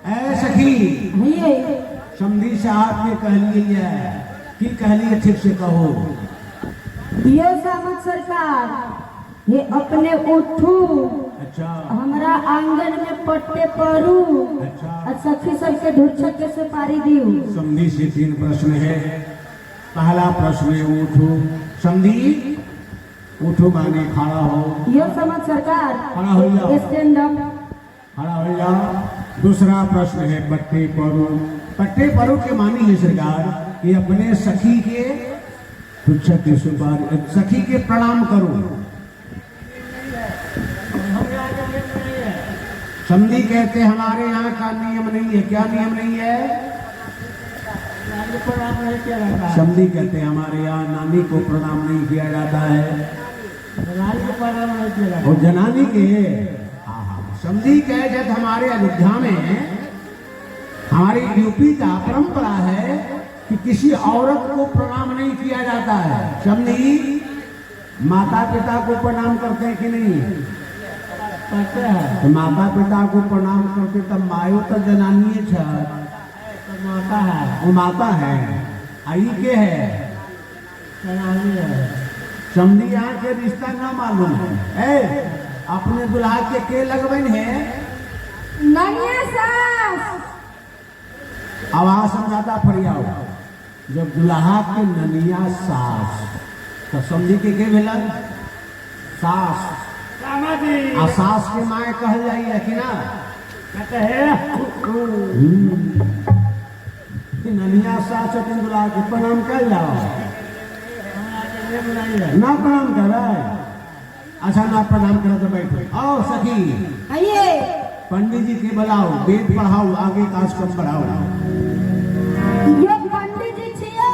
ऐ सखी, समधी साहब के कहलिए है की कहलिए, ठीक से कहो। ये सामत सरकार, ये अपने उठू। अच्छा। हमरा आंगन में पट्टे परू। अच्छा। और सखी सबके ढुरछक के सुपारी दियो। समधी से 3 प्रश्न है। पहला प्रश्न है उठो समधी, उठो माने खड़ा हो। यो समझ सरकार। खड़ा हो जाओ। Stand up. खड़ा हो जाओ। दूसरा प्रश्न है पट्टे परू। पट्टे परू के मानी है सरकार कि अपने सखी के तुच्छ के सुपारी, सखी के प्रणाम करो। समधी कहते हमारे यहाँ का नियम नहीं है। क्या नियम नहीं है? समधी कहते हमारे यहाँ नानी को प्रणाम नहीं किया जाता है। और जनानी के समधी कहे जब हमारे अयोध्या में हमारी यूपी का परंपरा है कि किसी औरत को प्रणाम नहीं किया जाता है। समधी माता पिता को प्रणाम करते हैं कि नहीं करते हैं? तो माता पिता को प्रणाम करते तब मायो तो जनानी है। तो माता है। वो माता है, आई के है। जनानी है। समधी यहाँ के रिश्ता ना मालूम है। ए, अपने दुल्हा के लगबन है? ननिया सास। आवाज समझाता फरियाओ। जब दुल्हा के ननिया सास तो समझी के भेलन सास। आ सास के माए कहल जाइए कि ना? कहते हैं। ननिया सास छथिन दुल्हा के, प्रणाम कल जाओ ना? प्रणाम करे? अच्छा, ना प्रणाम करे तो बैठो। आओ सखी। आइए। पंडित जी के बुलाओ, वेद पढ़ाओ, आगे कार्यक्रम बढ़ाओ। यो पंडित जी छियो।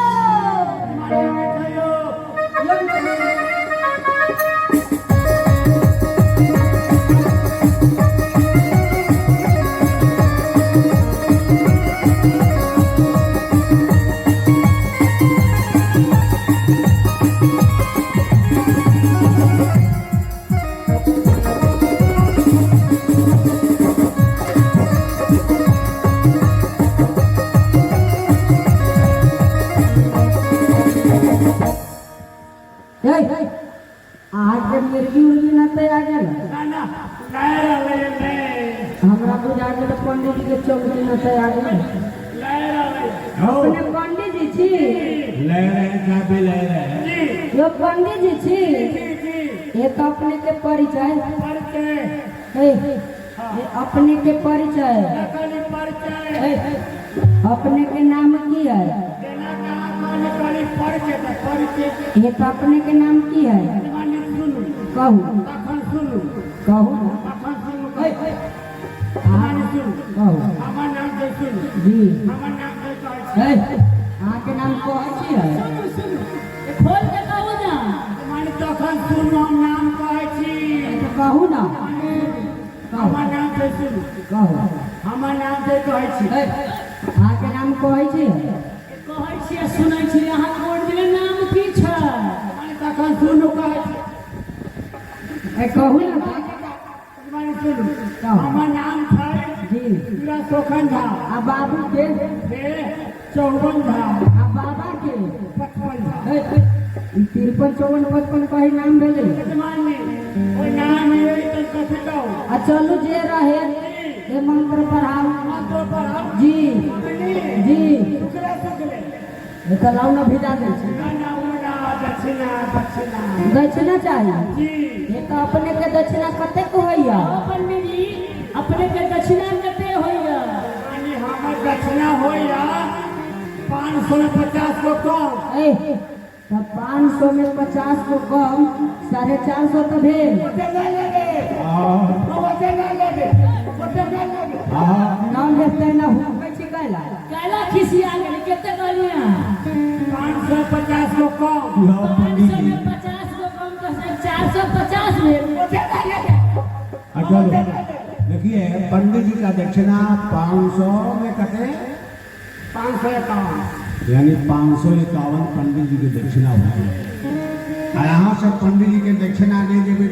अहाँके मिर्गी उर्गी न ते आ गेल? हमरा बुझा गेल पंडित जी के चौकी न ते आ गेल। अपने पंडित जी छी? ले रहे हैं, चाय पे ले रहे हैं। यो पंडित जी छी? ये तो अपने के परिचय, ए, ये अपने के परिचय, ए, अपने के नाम की है? ये तो अपने के नाम की है? कहू, कहू, कहू। जी। हमर नाम नहि कहै छी। है, अहाँके नाम कहै छियै? सुनू सुनू, ए, खोल के कहू ना। माने तखन सुनू, हम नाम कहै छी। तऽ कहू ना। कहू। हमर नाम छै, सुनू। कहू। हमर नाम छै, कहै छी। है, अहाँके नाम कहै छियै? कहै छियै, सुनै छियै, अहाँके ओरिजिनल नाम की छै? माने तखन सुनू, कहै छी। ए, कहू ना। माने सुनू। कहू। हमर नाम छै जी। पूरा शोखन झा। आ बाबू के? हे 54 झा। आ बाबा के? 55 झा। है, ई 53 54 55 कही नाम भेलै? यजमानी ओहि नाम ये तऽ कथी कहू? आ चलू, जे रहे, ए मंत्र पढ़ाउ। मंत्र पढ़ाउ। जी। अपनी जी। सुखले सुखले। ए तऽ लाउ ने, भिजा दै छी। ना ना, ओ ना, दक्षिणा दक्षिणा। दक्षिणा चाही? जी। ए तऽ अपने के दक्षिणा कतेक होइया? ओ पंडित जी, अपने के दक्षिणा कते होइया? माने हमर दक्षिणा होइया 500 में 50 गो कम। ए, तऽ 500 में 50 गो कम, 450 तऽ भेल। ओते नहि लेबे। ओते नहि लेबे, ओते नहि लेबे। न लेतै न हुकै छी कैला? काला खिसिया गेल। कते कहलियै अहाँ? 550 गो कम। लो पाँच पंडित सौ जी। में 50 गो कम तऽ 450 भेल। ओते नहि लेबे। अच्छा, चलो, देखिए, पंडित जी का दक्षिणा 500 में कते? 551। यानी 551 पंडित जी की दक्षिणा होती है। आ यहाँ से पंडित जी के दक्षिणा नहीं देवे।